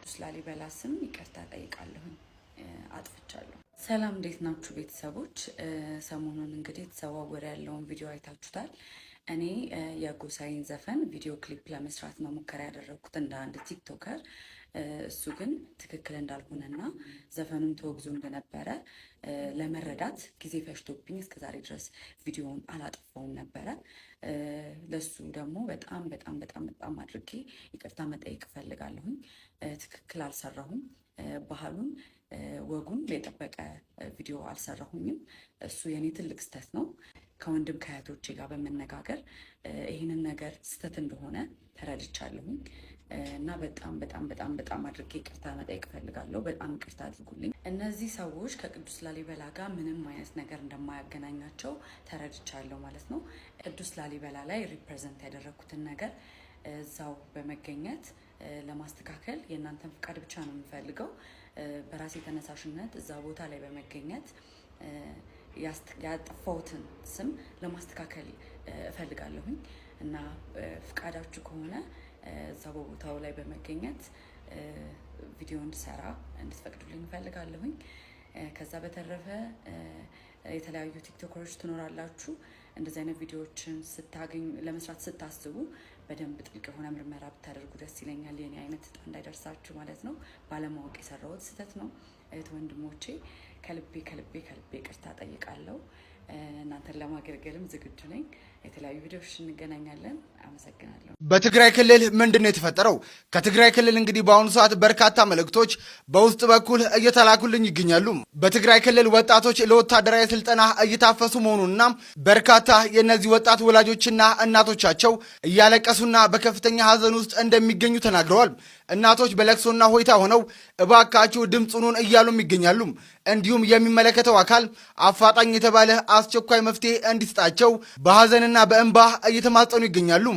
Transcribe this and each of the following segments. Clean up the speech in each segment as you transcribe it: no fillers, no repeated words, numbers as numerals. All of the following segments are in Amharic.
በቅዱስ ላሊበላ ስም ይቅርታ ጠይቃለሁኝ። አጥፍቻለሁ። ሰላም፣ እንዴት ናችሁ ቤተሰቦች? ሰሞኑን እንግዲህ የተዘዋወረ ያለውን ቪዲዮ አይታችሁታል። እኔ የጎሳዬን ዘፈን video clip ለመስራት ነው ሙከራ ያደረግኩት እንደ አንድ TikToker። እሱ ግን ትክክል እንዳልሆነና ዘፈኑን ተወግዞ እንደነበረ ለመረዳት ጊዜ ፈጅቶብኝ እስከዛሬ ድረስ ቪዲዮውን አላጠፋውም ነበረ። ለሱ ደግሞ በጣም በጣም በጣም በጣም አድርጌ ይቅርታ መጠየቅ እፈልጋለሁኝ። ትክክል አልሰራሁም። ባህሉን ወጉን የጠበቀ ቪዲዮ አልሰራሁኝም። እሱ የኔ ትልቅ ስህተት ነው። ከወንድም ከእህቶቼ ጋር በመነጋገር ይህንን ነገር ስህተት እንደሆነ ተረድቻለሁኝ እና በጣም በጣም በጣም በጣም አድርጌ ይቅርታ መጠየቅ እፈልጋለሁ። በጣም ይቅርታ አድርጉልኝ። እነዚህ ሰዎች ከቅዱስ ላሊበላ ጋር ምንም አይነት ነገር እንደማያገናኛቸው ተረድቻለሁ ማለት ነው። ቅዱስ ላሊበላ ላይ represent ያደረግኩትን ነገር እዛው በመገኘት ለማስተካከል የእናንተን ፍቃድ ብቻ ነው የምፈልገው። በራሴ ተነሳሽነት እዛ ቦታ ላይ በመገኘት ያጠፋሁትን ስም ለማስተካከል እፈልጋለሁኝ እና ፍቃዳችሁ ከሆነ እዛ በቦታው ላይ በመገኘት ቪዲዮ እንድሰራ እንድትፈቅዱልኝ እፈልጋለሁኝ። ከዛ በተረፈ የተለያዩ TikToker ኦች ትኖራላችሁ። እንደዚህ አይነት ቪዲዮዎችን ስታገኙ፣ ለመስራት ስታስቡ በደንብ ጥልቅ የሆነ ምርመራ ብታደርጉ ደስ ይለኛል። የኔ አይነት እጣ እንዳይደርሳችሁ ማለት ነው። ባለማወቅ የሰራሁት ስህተት ነው። እህት ወንድሞቼ፣ ከልቤ ከልቤ ከልቤ ይቅርታ ጠይቃለሁ። እናንተን ለማገልገልም ዝግጁ ነኝ። የተለያዩ ቪዲዮዎች እንገናኛለን። አመሰግናለሁ። በትግራይ ክልል ምንድን ነው የተፈጠረው? ከትግራይ ክልል እንግዲህ በአሁኑ ሰዓት በርካታ መልእክቶች በውስጥ በኩል እየተላኩልኝ ይገኛሉ። በትግራይ ክልል ወጣቶች ለወታደራዊ ስልጠና እየታፈሱ መሆኑንና በርካታ የእነዚህ ወጣት ወላጆችና እናቶቻቸው እያለቀሱና በከፍተኛ ሐዘን ውስጥ እንደሚገኙ ተናግረዋል። እናቶች በለቅሶና ሆይታ ሆነው እባካችሁ ድምፅ ሁኑን እያሉም ይገኛሉ። እንዲሁም የሚመለከተው አካል አፋጣኝ የተባለ አስቸኳይ መፍትሄ እንዲሰጣቸው በሐዘንና በእንባ እየተማጸኑ ይገኛሉ።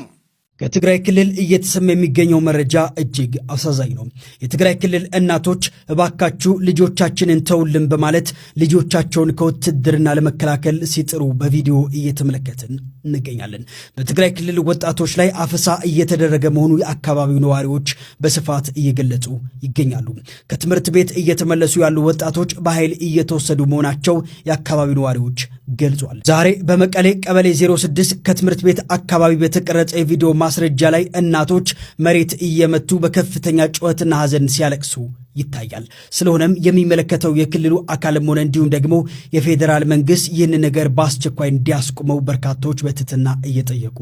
ከትግራይ ክልል እየተሰማ የሚገኘው መረጃ እጅግ አሳዛኝ ነው። የትግራይ ክልል እናቶች እባካችሁ ልጆቻችንን ተውልን በማለት ልጆቻቸውን ከውትድርና ለመከላከል ሲጥሩ በቪዲዮ እየተመለከትን እንገኛለን። በትግራይ ክልል ወጣቶች ላይ አፈሳ እየተደረገ መሆኑ የአካባቢው ነዋሪዎች በስፋት እየገለጹ ይገኛሉ። ከትምህርት ቤት እየተመለሱ ያሉ ወጣቶች በኃይል እየተወሰዱ መሆናቸው የአካባቢው ነዋሪዎች ገልጿል። ዛሬ በመቀሌ ቀበሌ 06 ከትምህርት ቤት አካባቢ በተቀረጸ የቪዲዮ ማስረጃ ላይ እናቶች መሬት እየመቱ በከፍተኛ ጩኸትና ሐዘን ሲያለቅሱ ይታያል። ስለሆነም የሚመለከተው የክልሉ አካልም ሆነ እንዲሁም ደግሞ የፌዴራል መንግስት ይህን ነገር በአስቸኳይ እንዲያስቆመው በርካቶች በትህትና እየጠየቁ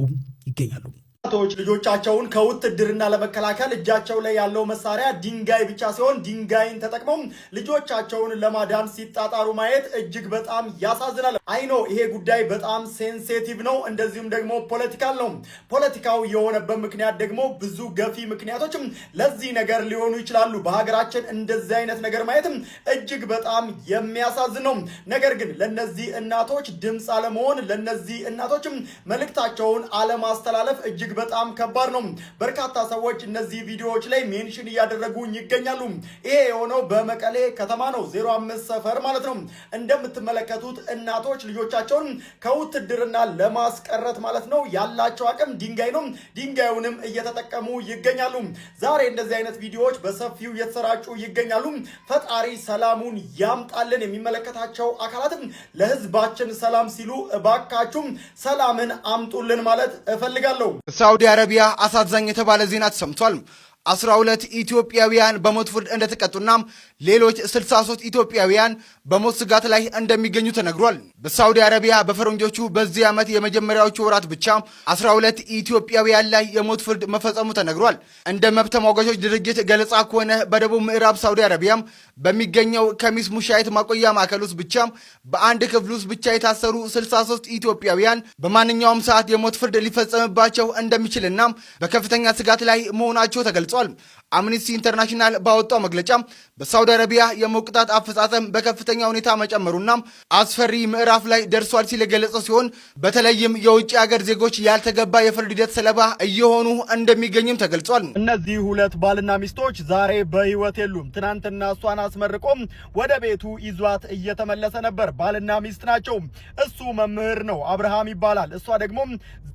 ይገኛሉ። እናቶች ልጆቻቸውን ከውትድርና ለመከላከል እጃቸው ላይ ያለው መሳሪያ ድንጋይ ብቻ ሲሆን ድንጋይን ተጠቅመው ልጆቻቸውን ለማዳን ሲጣጣሩ ማየት እጅግ በጣም ያሳዝናል። I know ይሄ ጉዳይ በጣም sensitive ነው፣ እንደዚሁም ደግሞ political ነው። ፖለቲካው የሆነበት ምክንያት ደግሞ ብዙ ገፊ ምክንያቶችም ለዚህ ነገር ሊሆኑ ይችላሉ። በሀገራችን እንደዚህ አይነት ነገር ማየትም እጅግ በጣም የሚያሳዝን ነው። ነገር ግን ለነዚህ እናቶች ድምፅ አለመሆን፣ ለነዚህ እናቶችም መልእክታቸውን አለማስተላለፍ እጅግ በጣም ከባድ ነው። በርካታ ሰዎች እነዚህ ቪዲዮዎች ላይ mention እያደረጉኝ ይገኛሉ። ይሄ የሆነው በመቀሌ ከተማ ነው፣ 05 ሰፈር ማለት ነው። እንደምትመለከቱት እናቶች ልጆቻቸውን ከውትድርና ለማስቀረት ማለት ነው ያላቸው አቅም ድንጋይ ነው። ድንጋዩንም እየተጠቀሙ ይገኛሉ። ዛሬ እንደዚህ አይነት ቪዲዮዎች በሰፊው እየተሰራጩ ይገኛሉ። ፈጣሪ ሰላሙን ያምጣልን። የሚመለከታቸው አካላትም ለህዝባችን ሰላም ሲሉ እባካችሁም ሰላምን አምጡልን ማለት እፈልጋለሁ። ሳዑዲ አረቢያ አሳዛኝ የተባለ ዜና ተሰምቷል። 12 ኢትዮጵያውያን በሞት ፍርድ እንደተቀጡና ሌሎች 63 ኢትዮጵያውያን በሞት ስጋት ላይ እንደሚገኙ ተነግሯል። በሳዑዲ አረቢያ በፈረንጆቹ በዚህ ዓመት የመጀመሪያዎቹ ወራት ብቻ 12 ኢትዮጵያውያን ላይ የሞት ፍርድ መፈጸሙ ተነግሯል። እንደ መብት ተሟጋቾች ድርጅት ገለጻ ከሆነ በደቡብ ምዕራብ ሳዑዲ አረቢያ በሚገኘው ከሚስ ሙሻይት ማቆያ ማዕከል ውስጥ ብቻ በአንድ ክፍል ውስጥ ብቻ የታሰሩ 63 ኢትዮጵያውያን በማንኛውም ሰዓት የሞት ፍርድ ሊፈጸምባቸው እንደሚችልና በከፍተኛ ስጋት ላይ መሆናቸው ተገልጿል። አምኒስቲ ኢንተርናሽናል ባወጣው መግለጫ በሳውዲ አረቢያ የሞት ቅጣት አፈጻጸም በከፍተኛ ሁኔታ መጨመሩና አስፈሪ ምዕራፍ ላይ ደርሷል ሲል የገለጸ ሲሆን፣ በተለይም የውጭ ሀገር ዜጎች ያልተገባ የፍርድ ሂደት ሰለባ እየሆኑ እንደሚገኝም ተገልጿል። እነዚህ ሁለት ባልና ሚስቶች ዛሬ በህይወት የሉም። ትናንትና እሷን አስመርቆም ወደ ቤቱ ይዟት እየተመለሰ ነበር። ባልና ሚስት ናቸው። እሱ መምህር ነው፣ አብርሃም ይባላል። እሷ ደግሞ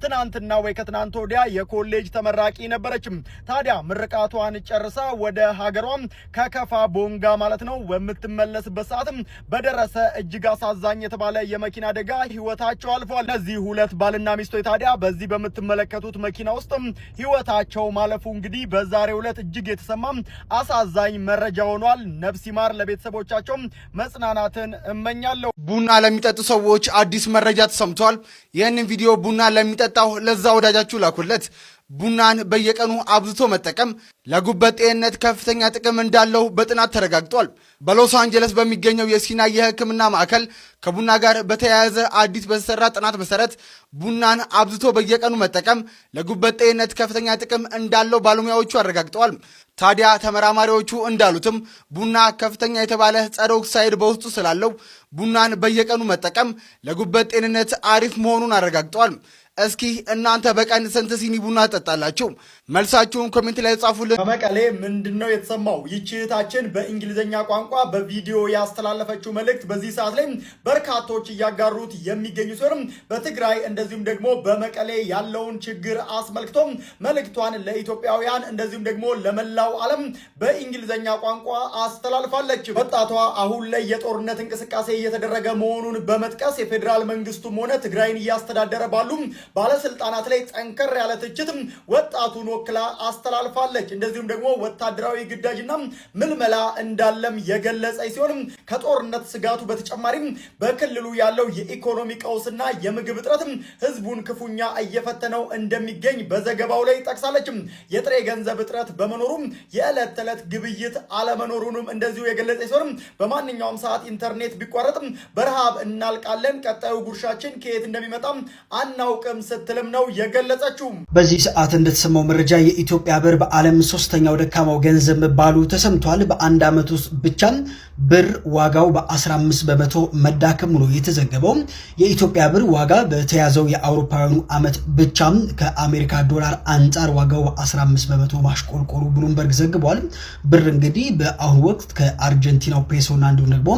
ትናንትና ወይ ከትናንት ወዲያ የኮሌጅ ተመራቂ ነበረችም። ታዲያ ምርቃ ምርቃቷን ጨርሳ ወደ ሀገሯም ከከፋ ቦንጋ ማለት ነው በምትመለስበት ሰዓትም በደረሰ እጅግ አሳዛኝ የተባለ የመኪና አደጋ ህይወታቸው አልፏል። እነዚህ ሁለት ባልና ሚስቶች ታዲያ በዚህ በምትመለከቱት መኪና ውስጥም ህይወታቸው ማለፉ እንግዲህ በዛሬው ዕለት እጅግ የተሰማ አሳዛኝ መረጃ ሆኗል። ነፍስ ይማር፣ ለቤተሰቦቻቸውም መጽናናትን እመኛለሁ። ቡና ለሚጠጡ ሰዎች አዲስ መረጃ ተሰምቷል። ይህንን ቪዲዮ ቡና ለሚጠጣው ለዛ ወዳጃችሁ ላኩለት። ቡናን በየቀኑ አብዝቶ መጠቀም ለጉበት ጤንነት ከፍተኛ ጥቅም እንዳለው በጥናት ተረጋግጧል። በሎስ አንጀለስ በሚገኘው የሲናይ የሕክምና ማዕከል ከቡና ጋር በተያያዘ አዲስ በተሰራ ጥናት መሰረት ቡናን አብዝቶ በየቀኑ መጠቀም ለጉበት ጤንነት ከፍተኛ ጥቅም እንዳለው ባለሙያዎቹ አረጋግጠዋል። ታዲያ ተመራማሪዎቹ እንዳሉትም ቡና ከፍተኛ የተባለ ጸረ ኦክሳይድ በውስጡ ስላለው ቡናን በየቀኑ መጠቀም ለጉበት ጤንነት አሪፍ መሆኑን አረጋግጠዋል። እስኪ እናንተ በቀን ስንት ሲኒ ቡና ትጠጣላችሁ? መልሳችሁን comment ላይ ጻፉልን። ከመቀሌ ምንድን ነው የተሰማው? ይቺ እህታችን በእንግሊዝኛ ቋንቋ በቪዲዮ ያስተላለፈችው መልእክት በዚህ ሰዓት ላይ በርካቶች እያጋሩት የሚገኙ ሲሆንም በትግራይ እንደዚሁም ደግሞ በመቀሌ ያለውን ችግር አስመልክቶ መልእክቷን ለኢትዮጵያውያን እንደዚሁም ደግሞ ለመላው ዓለም በእንግሊዝኛ ቋንቋ አስተላልፋለች። ወጣቷ አሁን ላይ የጦርነት እንቅስቃሴ እየተደረገ መሆኑን በመጥቀስ የፌዴራል መንግስቱም ሆነ ትግራይን እያስተዳደረ ባሉ ባለስልጣናት ላይ ጠንከር ያለ ትችትም ወጣቱን ወክላ አስተላልፋለች። እንደዚሁም ደግሞ ወታደራዊ ግዳጅና ምልመላ እንዳለም የገለጸ ሲሆን ከጦርነት ስጋቱ በተጨማሪም በክልሉ ያለው የኢኮኖሚ ቀውስና የምግብ እጥረትም ህዝቡን ክፉኛ እየፈተነው እንደሚገኝ በዘገባው ላይ ጠቅሳለች። የጥሬ ገንዘብ እጥረት በመኖሩም የዕለት ተዕለት ግብይት አለመኖሩንም እንደዚሁ የገለጸ ሲሆን በማንኛውም ሰዓት ኢንተርኔት ቢቋረጥም በረሃብ እናልቃለን፣ ቀጣዩ ጉርሻችን ከየት እንደሚመጣም አናውቅም ስትልም ነው የገለጸችው። በዚህ ሰዓት እንደተሰማው መረጃ የኢትዮጵያ ብር በዓለም ሶስተኛው ደካማው ገንዘብ መባሉ ተሰምቷል። በአንድ ዓመት ውስጥ ብቻ ብር ዋጋው በ15% መዳከሙ ነው የተዘገበው። የኢትዮጵያ ብር ዋጋ በተያዘው የአውሮፓውያኑ ዓመት ብቻም ከአሜሪካ ዶላር አንጻር ዋጋው በ15% ማሽቆልቆሉ ብሉምበርግ ዘግቧል። ብር እንግዲህ በአሁኑ ወቅት ከአርጀንቲናው ፔሶና እንዲሁም ደግሞ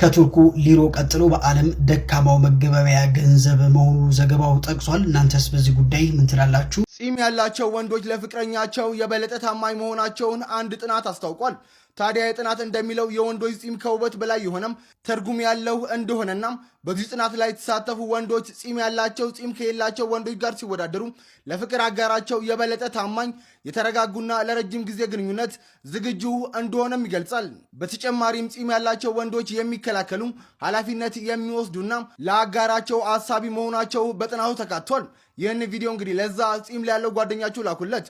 ከቱርኩ ሊሮ ቀጥሎ በዓለም ደካማው መገበያያ ገንዘብ መሆኑ ዘገባው ጠቅሷል። እናንተስ በዚህ ጉዳይ ምን ትላላችሁ? ጺም ያላቸው ወንዶች ለፍቅረኛቸው የበለጠ ታማኝ መሆናቸውን አንድ ጥናት አስታውቋል። ታዲያ የጥናት እንደሚለው የወንዶች ጺም ከውበት በላይ የሆነም ትርጉም ያለው እንደሆነና በዚህ ጥናት ላይ የተሳተፉ ወንዶች ጺም ያላቸው ጺም ከሌላቸው ወንዶች ጋር ሲወዳደሩ ለፍቅር አጋራቸው የበለጠ ታማኝ፣ የተረጋጉና ለረጅም ጊዜ ግንኙነት ዝግጁ እንደሆነም ይገልጻል። በተጨማሪም ጺም ያላቸው ወንዶች የሚከላከሉ፣ ኃላፊነት የሚወስዱና ለአጋራቸው አሳቢ መሆናቸው በጥናቱ ተካቷል። ይህን ቪዲዮ እንግዲህ ለዛ ጺም ላለው ጓደኛችሁ ላኩለት።